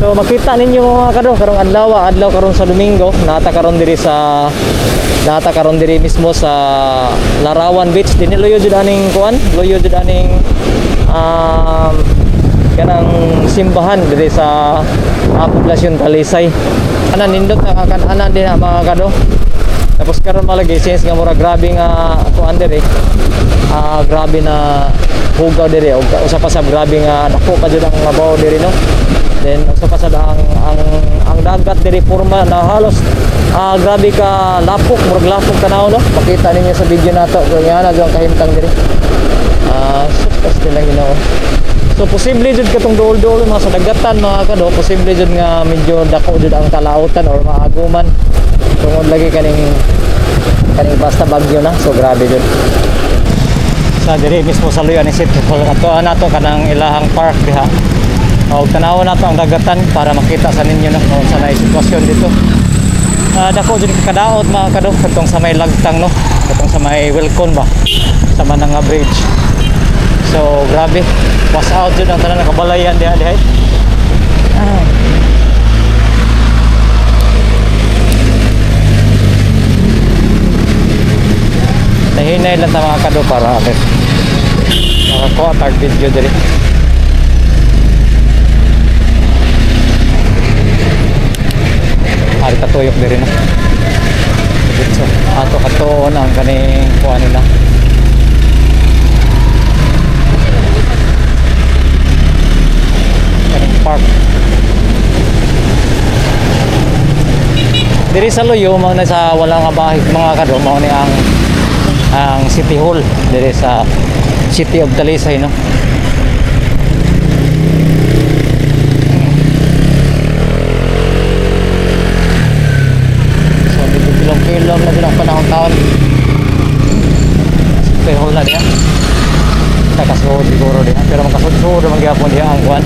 So makita ninyo, mga kado, karong adlaw, adlaw karon sa Domingo, nata karon diri mismo sa Larawan Beach. Dinhi luyo jud aning kuan, luyo jud aning kanang simbahan diri sa Poblasyon Talisay. Ana, nindot na kakan-anan din mga kado. Tapos karon malagi since nga mura grabe nga kuan diri. Ah, grabe na hugaw diri og usa pa sa grabe nga dako pa jud ang labaw diri, no. Then usa pa sa ang dagat diri porma na halos grabe ka lapok, murag lapok tanaw, no. Makita ninyo sa video nato kung yan na ang kahimtang diri. Ah, sus pas lang Ginoo. So posible jud katong duol-duol mga sa dagatan, mga kado, posible jud nga medyo dako jud ang kalautan or maaguman. Tungod lagi kaning kaning basta bagyo na. So grabe jud. Sa diri mismo sa Luyo ni City Hall ato nato kanang ilahang park diha. Og tanawon nato ang dagatan para makita sa ninyo na kung sa na sitwasyon dito. Dako jud kadaot, mga kado, katong sa may lagtang, no. Katong sa may Wilcon ba sa Mananga Bridge. So grabe, wash out jud ang tanan nakabalayan diha diha. Ah. Nahinay lang ta, mga kado, para okay makakuha tag video diri. Ari tatuyok diri na. So ato katuon ang kaning kuha nila. Kaning park. Diri sa Luyo mao na sa wala nga bahay, mga kado, mao ni ang City Hall diri sa City of Talisay, no. So medyo kilom-kilom na din ang panahon taon. City Hall na diya. Nakasuod siguro diha, pero makasud-sud man gyapon diha ang kuan.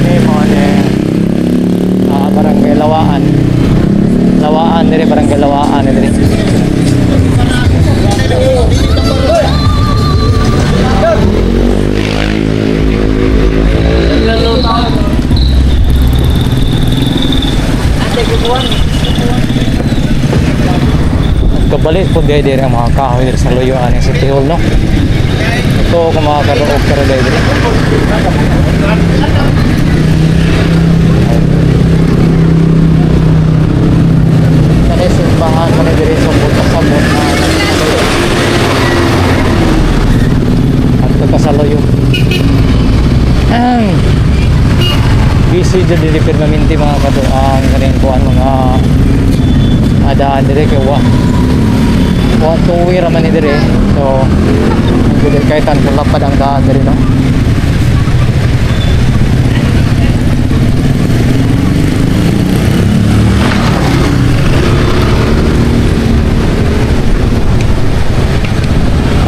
Ini mo ni Barangay Lawaan. Lawaan diri, Barangay Lawaan diri. Kabalik po diri diri ang mga kahoy diri sa Luyuan ng City Hall, no. Ito kung mga karoog pero diri. Kani simbahan man ni diri sa buta sabot na adto ka sa Luyo. Busy jud diri permanente, mga kado, ang kaning kuan mga adaan diri kay wa tuwi ra man ni diri. So dili kay tan kung lapad ang daan diri, no.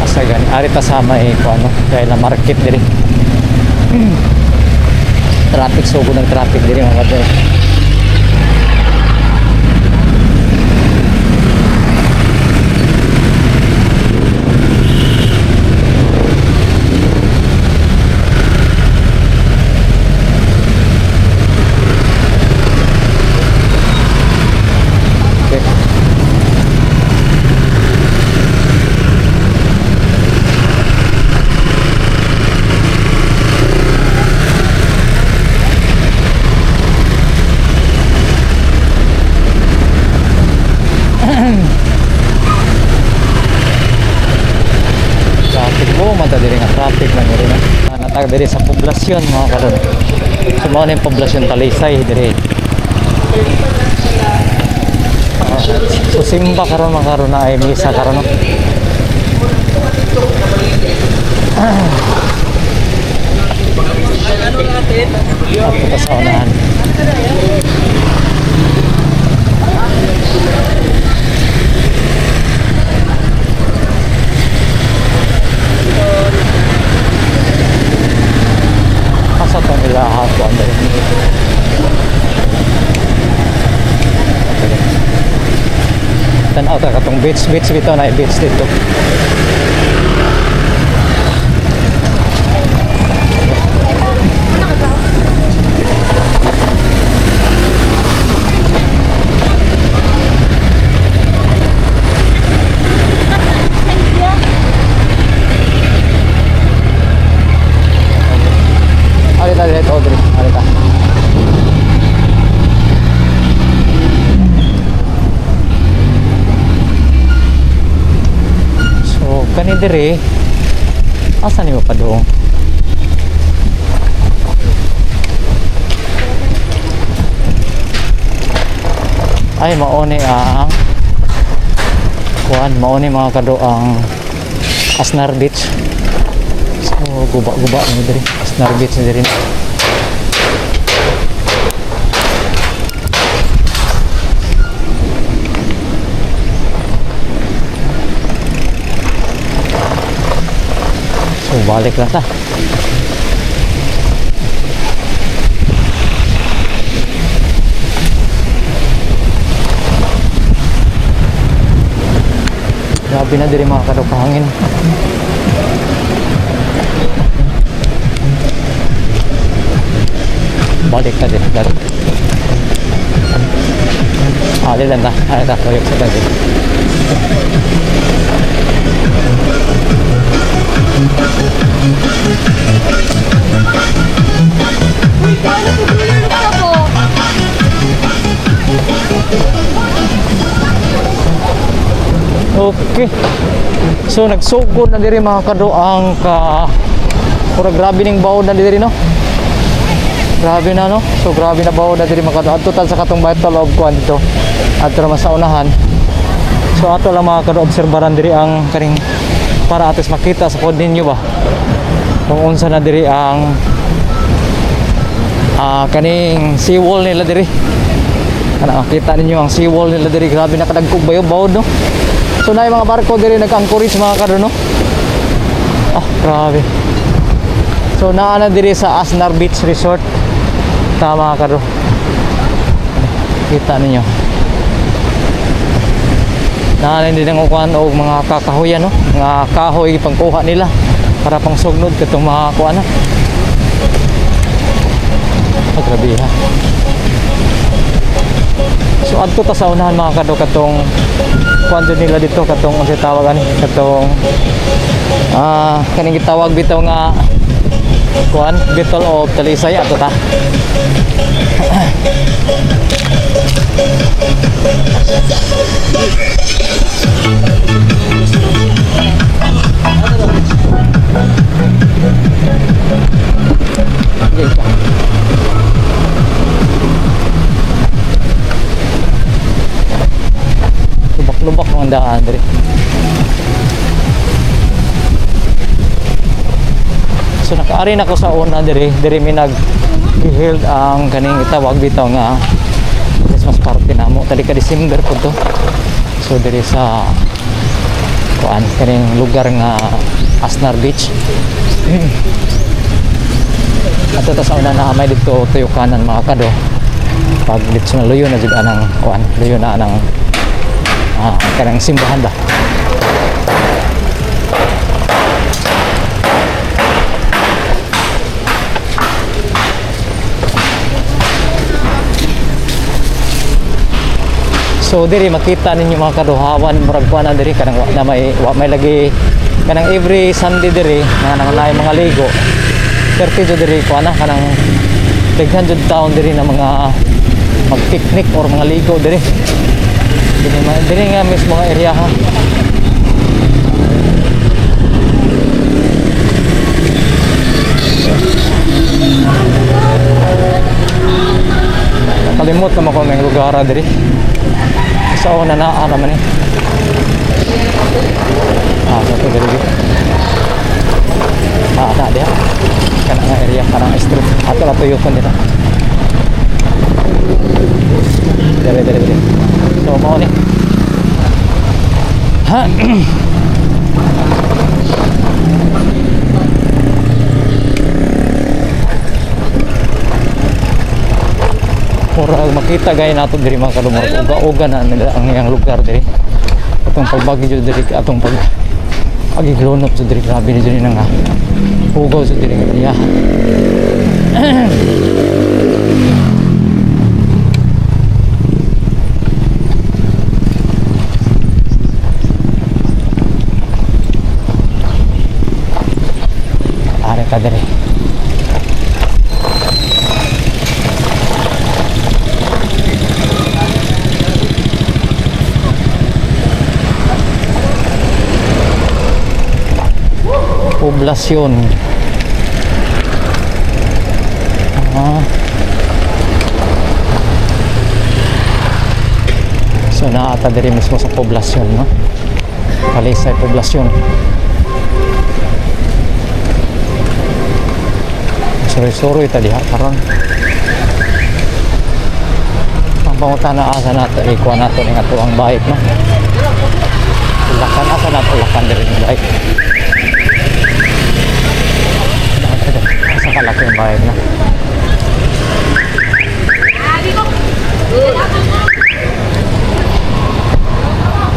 Asa gani ari ta sa may kuan, no, kay la market diri. Traffic, sugod ng traffic diri, mga kado. Okay. Traffic mo man ta diri nga traffic man diri na. Natag diri sa Poblasyon, mga karon. So mao na yung Poblasyon Talisay diri. So simba karon, mga karon, na ay misa karon, no. Ato pa sa unahan. Tanaw ta katong beach, beach bitaw na beach dito. Alita, alita, Audrey. Alita. So, kani dire, asa ni padung? Ay, maone ang kuan, maone mga kado ang Asnar Beach. So, guba-guba ni dire. Asnar Beach ni dire. So, balik lang ta. Grabe na diri mga kadukahangin. Balik na din, balik. Ah, di lang ta. Ah, ta, tuyok sa dagi. Okay. So nagsugod na diri mga kado ang ka pura grabe ning baod na diri, no. Grabe na, no. So grabe na baod na diri mga kado. Adto tan sa katong battle of kuan dito. Adto naman sa unahan. So ato lang mga kado obserbaran diri ang kaning para atos makita sa pod ninyo ba kung unsa na diri ang kaning seawall nila diri. Kana makita ninyo ang seawall nila diri, grabe na kadagkog bayo baod, no. So na yung mga barko diri nag-anchorage mga kado, no. Ah, grabe. So naa na diri sa Asnar Beach Resort. Tama mga kado. Kita ninyo. Naa na din ang kuan og mga kakahuyan, no. Mga kahoy pangkuha nila para pang sugnod katong mga kuan na. Ah, grabe ha. So adto ta sa unahan mga kado katong kuan jud nila dito katong unsay tawag ani katong kaning gitawag bitaw nga kuan Battle of Talisay, adto ta. Okay, ka. Lubak-lubak ang daan diri. So nakaari na ko sa una diri, diri mi nag held ang kaning itawag bitaw nga Christmas party namo tali ka December po to. So diri sa kuan kaning lugar nga Asnar Beach. Ato ta sa una na may dito tuyukanan mga kado. Pag dito na luyo na jud anang kuan, luyo na anang kanang simbahan ba. So diri makita ninyo mga kaduhawan, murag kuan na diri kanang wa na may wa may lagi kanang every Sunday diri na nang mga ligo. 30 jud diri kuan na kanang daghan jud taon diri na mga mag-picnic or mga ligo diri. Diri, diri nga mismo nga area ha. Nakalimot naman ko ng lugar diri. Sa una na naman eh. Ah, sa ito diri. Ah, na diha. Kanang nga area, kanang street. Ato na tuyo ko nila. Diri, diri, diri. So, mao ni. Ha? Murag makita gay nato diri mga kalumor. Uga-uga na nila ang iyang lugar diri. Atong pagbagyo diri, atong pag agiglunop sa diri, grabe ni diri nga hugaw sa diri nga iya. Are ta diri. Poblasyon. Ah. So naata diri mismo sa poblasyon, no? Talisay Poblasyon. Suroy-suroy ta diha karon. Ang pangutana, asa nato ikuha nato ning ato ang bike, no? Ulakan, asa nato ulakan diri ng bike? Asa kalaki ang bike na?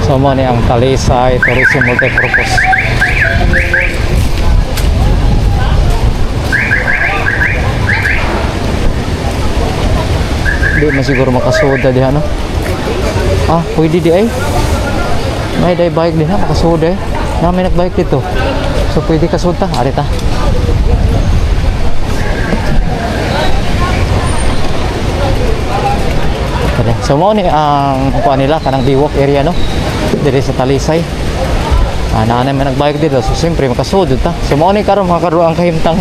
So mo ni ang Talisay Tourism Multipurpose. Di man siguro makasuda diha, no? Ah, pwede di ay. May day bike diha makasuda eh. Na may nagbike dito. So pwede kasuda, ari ta. Kaya, so mo ni ang kuan nila kanang Diwak area, no? Diri sa Talisay. Ah, naanay may nagbike dito. So siyempre makasudod ta. So mo ni karon, mga kadro, ang kahimtang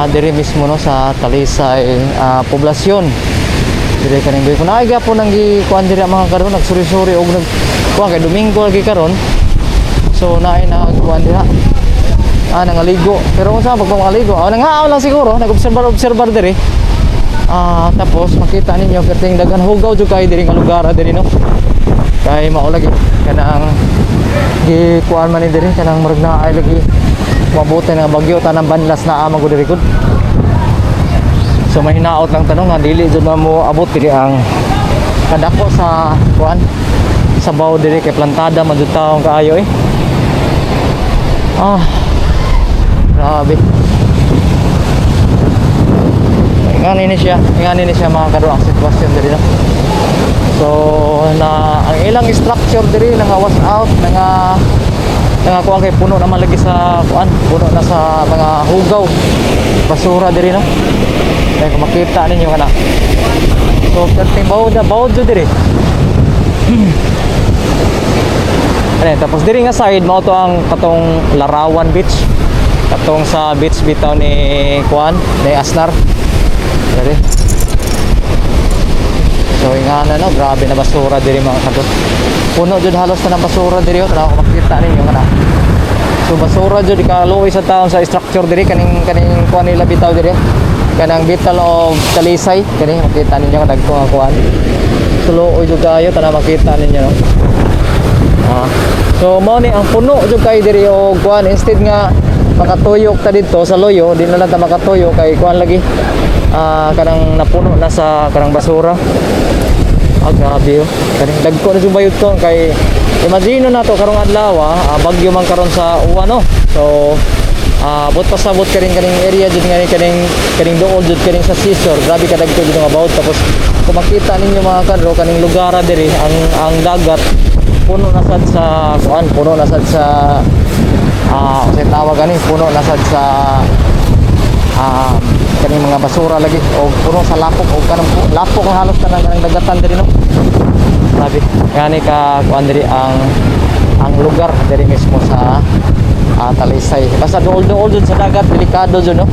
diri mismo, no, sa Talisay Poblasyon. Diri kaning kung naay gyapon ang gikuan diri, mga kadro, nagsuri-suri og nag kuan kay Domingo lagi karon. So naay nagkuan diha. Ah, nangaligo. Pero kung sa pag mangaligo, nangaaw lang siguro, nag-obserbar obserbar diri. Ah, tapos makita ninyo perting daghan hugaw jud kay diri nga lugar diri, no? Kay mao lagi kanang gikuan man ni diri, kanang murag na ay lagi mabuti nga bagyo tanang banlas na amang gud diri gud. So mahinaot lang tanong nga dili jud na mo abot diri ang kadako sa kuan sa baw diri kay plantada man jud taong kaayo eh. Ah. Grabe. Ingani ni siya, ingani ni siya, mga kadro, ang sitwasyon diri, no? So na ang ilang structure diri nanga wash out, nanga nanga kuan kay puno naman lagi sa kuan, puno na sa mga hugaw basura diri, no? Kaya kung makita ninyo kana. So perting bawod na bawod jud diri. Ano, tapos diri nga side mao to ang katong Larawan Beach. Katong sa beach bitaw ni kuan, ni Asnar. Diri. So ingana, no, grabe na basura diri, mga kadto. Puno jud halos na ng basura diri oh, tanaw kung makita ninyo kana. So basura jud ikaluoy sa taon sa structure diri kaning kaning kuan nila bitaw diri. Kanang Beetle of Talisay kani makita ninyo nga dagko nga kuan. So luoy jud kayo, tanaw makita ninyo, no. Ah. So mao ni ang puno jud kay diri og kuan, instead nga makatuyok ta didto sa loyo, di na lang ta makatuyok kay kuan lagi. Ah, kanang napuno na sa kanang basura. Ah, grabe oh. Kaning dagko na jud bayod to kay imagine na to karong adlaw bagyo man karon sa uwan, no. So bot pasabot ka rin kaning area jud nga ni kaning kaning duol jud kaning sa seashore. Grabe ka dagko jud nga bawod. Tapos kung makita ninyo, mga kadro, kaning lugar diri ang dagat puno na sad sa kuan, puno na sad sa unsay tawag ani, puno na sad sa kaning mga basura lagi o puno sa lapok o kanang lapok ang halos kanang kanang dagatan diri, no? Grabe gani ka kuan diri ang lugar diri mismo sa Talisay. Basta duol-duol jud sa dagat, delikado jud, no?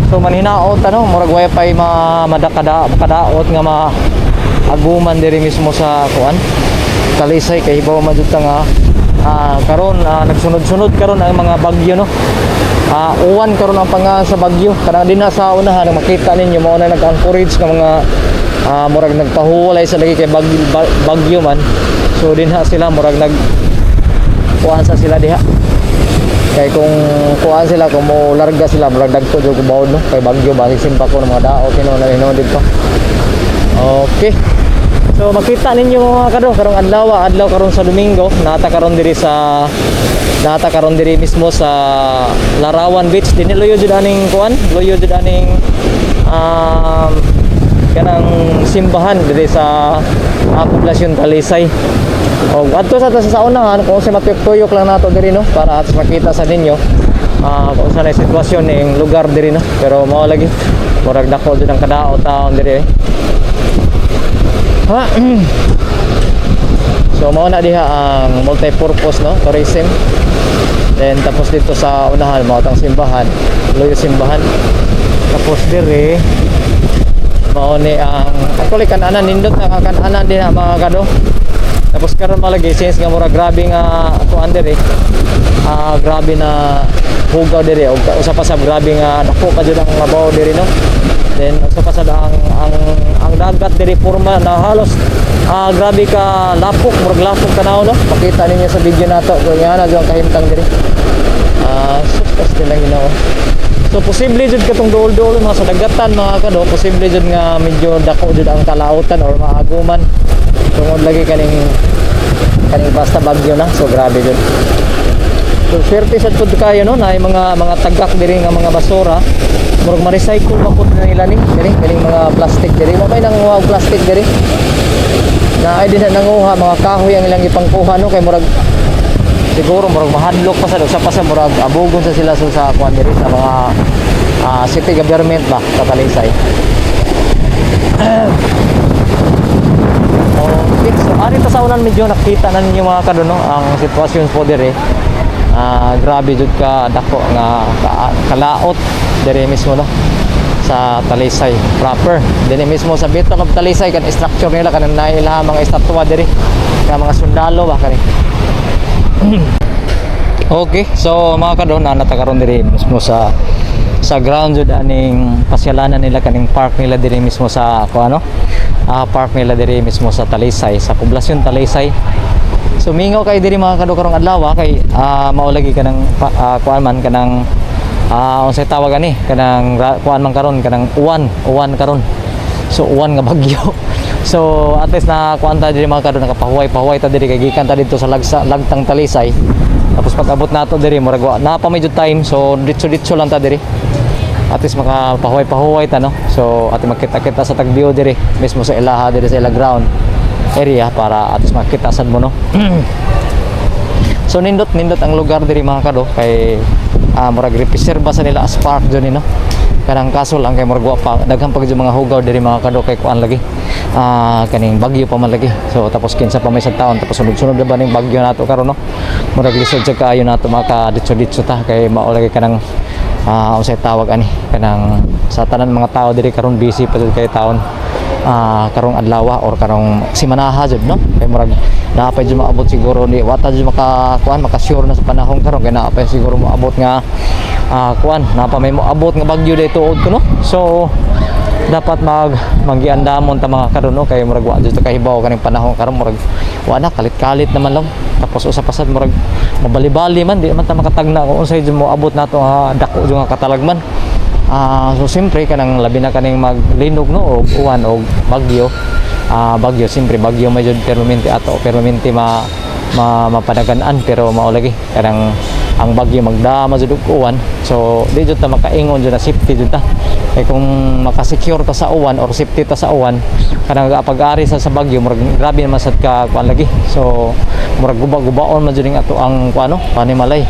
So manhinaot ano, murag way pay ma madakada makadaot nga ma aguman diri mismo sa kuan Talisay kay hibaw man jud ta nga karon nagsunod-sunod karon ang mga bagyo, no? Uwan karon ang panga sa bagyo kanang din na sa unahan makita ninyo mao na nag-encourage nga mga murag nagpahuwalay sa lagi kay bagyo, bagyo man. So dinha sila murag nag kuan sa sila diha kay kung kuan sila, kung mo larga sila, murag dagko jud bawod, no? Kay bagyo ba, simpa ko ng mga daot, hino na hino dito. Okay. So makita ninyo, mga kado, karong adlaw, adlaw karon sa Domingo, naata karon diri mismo sa Larawan Beach. Dinhi luyo jud aning kuan, luyo jud aning kanang simbahan diri sa poblasyon Talisay. O adto sa unahan kung sa matuyok-tuyok lang nato diri, no, para at makita sa ninyo kung sa na sitwasyon ning lugar diri, no. Pero mao lagi, murag dako jud ang kadaot taon diri eh. Ha? So mao na diha ang multi-purpose, no, tourism. Then tapos dito sa unahan mao tang simbahan, Luyo simbahan. Tapos diri mao ni ang actually kananan, nindot na kananan din mga kado. Tapos karon malagi, since nga mura grabe nga kuan diri. Grabe na hugaw diri og usa pa sa grabe nga dako pa jud ang mabaw diri, no. Then usa pa sa ang dagat diri porma na halos grabe ka lapok, murag lapok tanaw, no. Makita ninyo sa video nato kung nga na jud ang kahimtang diri. Sus kastilang Ginoo. So posible jud katong duol-duol mga sa dagatan, mga kado, posible jud nga medyo dako jud ang kalautan or maaguman tungod lagi kaning kaning basta bagyo na. So grabe jud. So swerte sad pud kayo, no, na mga tagak diri nga mga basura. Murag ma-recycle pa pud na nila ni diri kaning mga plastic diri. Mo may nanguha og plastic diri. Na ay din na nanguha mga kahoy ang ilang ipangkuha, no, kay murag siguro murag mahadlok pa sa usa pa sa murag abugon sa sila sa kuan diri sa mga city government ba sa Talisay. Okay, so ari ta sa unan, medyo nakita na ninyo, mga kado, no, ang sitwasyon po diri. Grabe jud ka dako nga kalaot diri mismo, no, sa Talisay proper. Dinhi mismo sa Battle of Talisay kan structure nila, kanang naila mga estatwa diri nga mga sundalo ba kani. Okay, so mga kado, na karon diri mismo sa ground jud aning pasyalanan nila, kaning park nila diri mismo sa ko ano park nila diri mismo sa Talisay, sa poblasyon Talisay. So mingaw kay diri, mga kado, karong adlaw kay mao lagi kanang kuan man kanang unsay tawag ani, kanang kuan man karon, kanang uwan, uwan karon. So uwan nga bagyo. So at least na kuan ta diri, mga kado, nakapahuway-pahuway ta diri kay gikan ta didto sa lagsa, lagtang Talisay. Tapos pag abot nato diri murag wa na pa medyo time, so ditso-ditso lang ta diri. At least makapahuway-pahuway ta, no. So at makita-kita sa tagbiyo diri mismo sa ilaha diri sa ila ground area para at least makita sad mo, no. So nindot nindot ang lugar diri, mga kado, kay murag reserva sa nila as park jud ni, no. Kanang kaso lang kay murag wa pa daghan pa gyud mga hugaw diri, mga kado, kay kuan lagi. Kaning bagyo pa man lagi. So tapos kinsa pa may sa taon, tapos sunod-sunod na ba ning bagyo nato karon, no. Murag lisod sa kaayo nato maka ditso-ditso ta kay mao lagi kanang unsay tawag ani, kanang sa tanan mga tao diri karon busy pa jud kay taon karong adlaw or karong simanaha jud, no, kay murag naa pa jud maabot siguro ni wata jud maka kuan maka sure na sa panahon karon kay naa pa siguro moabot nga kuan, naa pa may moabot nga bagyo dito tuod ko, no. So dapat magiandamon ta, mga kado, no, kay murag wa jud ta kahibaw kaning panahon karon, murag wa na kalit-kalit naman lang. Tapos usa pa sad murag mabalibali man, di man ta makatagna kung unsay jud moabot nato nga dako jud nga katalagman. So siyempre kanang labi na kaning maglinog, no, og uwan og bagyo. Bagyo, siyempre bagyo may jud permanente ato, permanente ma, ma mapadagan-an, pero mao lagi kanang ang bagyo magdama jud og uwan. So di jud ta makaingon jud na safety jud ta. Kay kung makasecure ta sa uwan or safety ta sa uwan, kanang pag-ari sa bagyo murag grabe naman sad ka kuan lagi. So murag guba-gubaon man jud ning ato ang kuan, no, panimalay.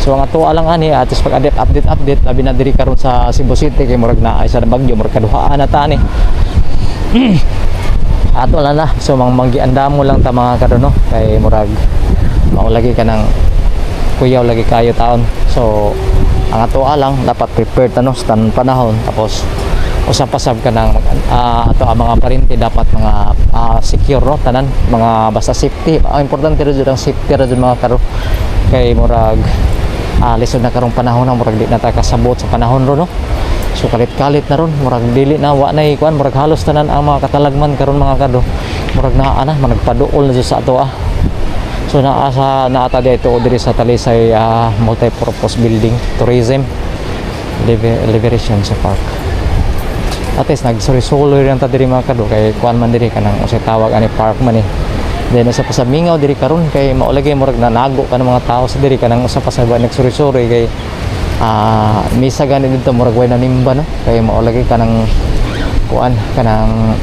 So ang ato lang ani atos pag update update update labi na diri karon sa Cebu City kay murag naa sa bagyo, murag kaduhaan na ta ani. Ato lang na. So mang manggiandamo lang ta, mga kado, no, kay murag mao lagi kanang kuyaw lagi kayo taon. So ang ato lang dapat prepared ta, no, sa tanan panahon. Tapos usa pa sab kanang ato ang mga parente dapat mga secure, no, tanan mga basta safety. Ang importante ra jud ang safety ra jud, mga kado, kay murag lisod na karong panahon na murag di na ta kasabot sa panahon ro, no. So kalit-kalit na ron, murag dili na wa na kuan, murag halos tanan ang mga katalagman karon, mga kado, murag naa na managpaduol na jud sa ato ah. So naa sa naata dito diri sa Talisay multi-purpose building tourism liberation sa park. At least nagsuri-suloy lang ta diri, mga kado, kay kuan man diri, kanang unsay tawag ani, park man eh. Then usa pa sa mingaw diri karon kay mao lagi murag nanago ka ng mga tao sa diri, kanang usa pa sa nagsuri-suri kay misa gani dito, murag way nanimba, no, kay mao lagi kanang kuan, kanang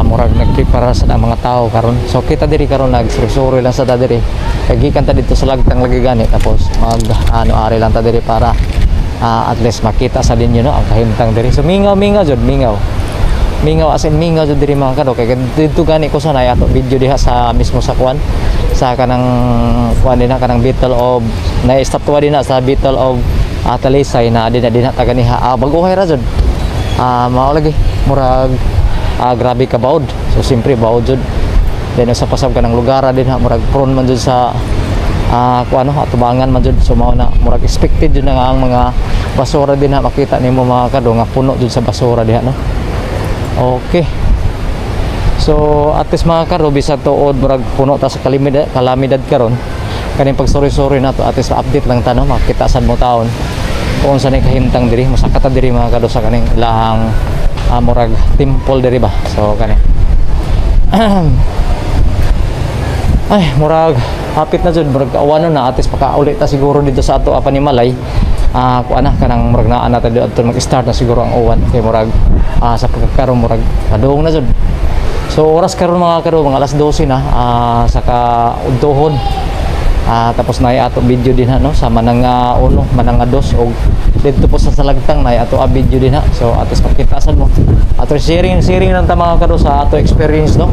murag nagprepara sa ang mga tao karon. So kita diri karon, nagsuri-suri lang sa ta diri kay gikan ta dito sa lagtang lagi gani, tapos mag ano ari lang ta diri para at least makita sa ninyo, no, ang kahimtang diri. So mingaw, mingaw jud, mingaw, mingaw, as in mingaw jud diri, mga kado, kay dito gani ko sanay ato video diha sa mismo sa kuan, sa kanang kuan din na, kanang Battle of na estatwa din na sa Battle of Talisay na din na din ta ganiha. Baguhay ra jud, mao lagi murag grabe ka baod. So siyempre baod jud. Then sa pasab kanang lugar din ha, murag prone man jud sa kuan, no, atubangan man jud. So mao na murag expected jud na nga ang mga basura din ha, makita nimo, mga kado, nga puno jud sa basura diha, no. Okay. So at least, mga karo, bisag tuod murag puno ta sa kalamidad karon, kaning pagsuri-suri na to, at least update lang ta, no, makita sad mo taon kung unsa ni kahimtang diri. Masaka ta diri, mga kado, sa kaning ilahang murag temple diri ba. So kani, ay, murag hapit na jud, murag kaawano na. At least pakauli ta siguro dito sa ato panimalay, kuan na, kanang murag naa na ta dito, mag-start na siguro ang uwan kay murag sa pagkakaroon murag padung na jud. So oras karon, mga karo, mga alas 12 na sa kaudtohon. Tapos na ato video din ha, no, sa Mananga uno, Mananga dos og didto po sa Salagtang na ato a video din ha. So at least makita sad mo. Ato sharing sharing lang ta, mga karo, sa ato experience, no.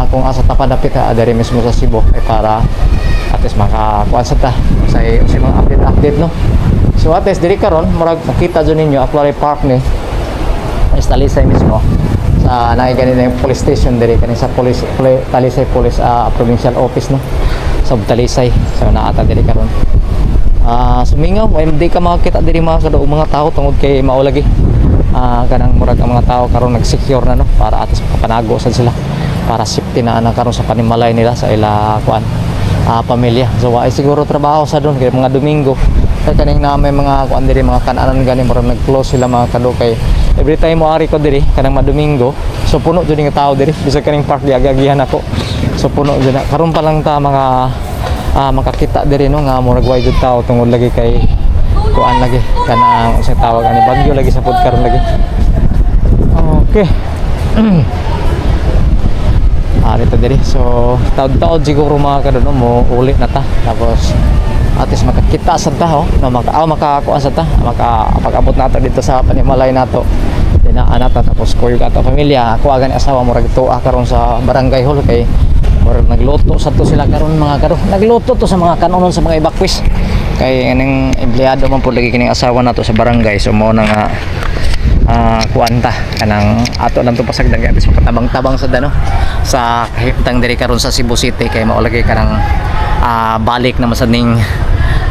Kung asa ta padapit ha diri mismo sa Cebu ay para at least makakuan sa ta sa mga update update, no. So at least diri karon murag makita jud ninyo Aquari Park ni is Talisay mismo sa naay ganina yung police station diri, kani sa police Talisay Police Provincial Office, no, sa Talisay. So naata diri karon. Sumingaw ay di ka makakita diri, mga kado, mga tao, tungod kay mao lagi kanang murag ang mga tao karon nag-secure na, no, para at least makapanago sad sila, para safety na ana karon sa panimalay nila sa ila kuan pamilya. So wa ay siguro trabaho sa doon kay mga Domingo, kay kaning na may mga kuan diri, mga kananan gani, murag nag-close sila, mga kado, kay every time mo ari ko diri kanang madomingo, so puno jud nga tao diri. Bisag kaning park giagiagihan ako, so puno jud na. Karon pa lang ta mga makakita diri, no, nga murag way jud tao tungod lagi kay kuan lagi, kanang unsay tawag ani, bagyo lagi sa pud karon lagi. Okay, dito diri. So taod-taod siguro, mga kado, no, mo uli na ta, tapos at least makakita sa ta, oh, no, makakuan sa ta, maka pag-abot nato dito sa panimalay nato, dinaan nato. Tapos kuyog ato pamilya ako gani asawa, murag tuwa karon sa barangay hall kay murag nagluto sa to sila karon, mga kado. Nagluto to sa mga kanonon sa mga evacuees kay aning empleyado man pud lagi kining asawa nato sa barangay. So mo na nga kuan ta, kanang ato lang to pasagdan kay at least makatabang-tabang sa dano sa kahimtang diri karon sa Cebu City, kay mao lagi kanang balik naman sa ning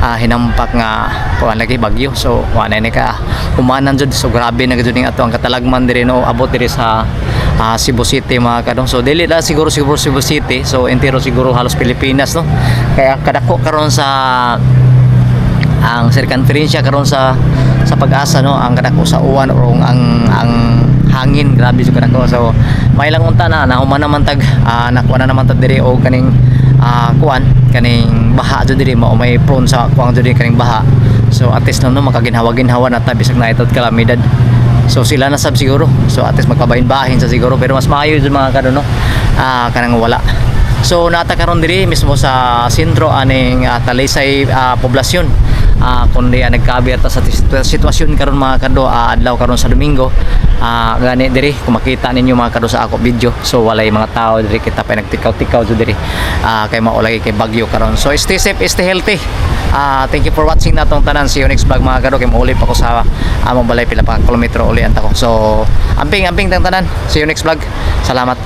hinampak nga kuan lagi, bagyo. So wa na ni ka humanan jud. So grabe na jud ning ato ang katalagman diri, no, abot diri sa Cebu City, mga kadong. So dili na siguro siguro Cebu City, so entero siguro halos Pilipinas, no, kaya kadako karon sa ang circumference karon sa Pag-asa, no, ang kadako sa uwan or ang hangin, grabe jud kadako. So may lang unta na nahuman naman tag nakuha na naman tag diri og kaning kuan, kaning baha jud diri, mao may prone sa kuang jud kaning baha. So at least, no, makaginhawa-ginhawa na ta bisag na itod kalamidad. So sila na sab siguro, so at least magpabahin-bahin sa siguro, pero mas maayo jud, mga kado, no, kanang wala. So nata karon diri mismo sa sentro aning Talisay poblasyon. Kundi nagkabi ata sa sitwasyon karon, mga kado, adlaw karon sa Domingo. Gani diri kung makita ninyo, mga kado, sa ako video. So walay mga tao diri, kita pa nagtikaw-tikaw jud diri. Kay mao lagi kay bagyo karon. So stay safe, stay healthy. Thank you for watching natong tanan. See you next vlog, mga kado, kay mauli pa ko sa among balay, pila pa kilometro uli anta ko. So amping amping tang tanan. See you next vlog. Salamat.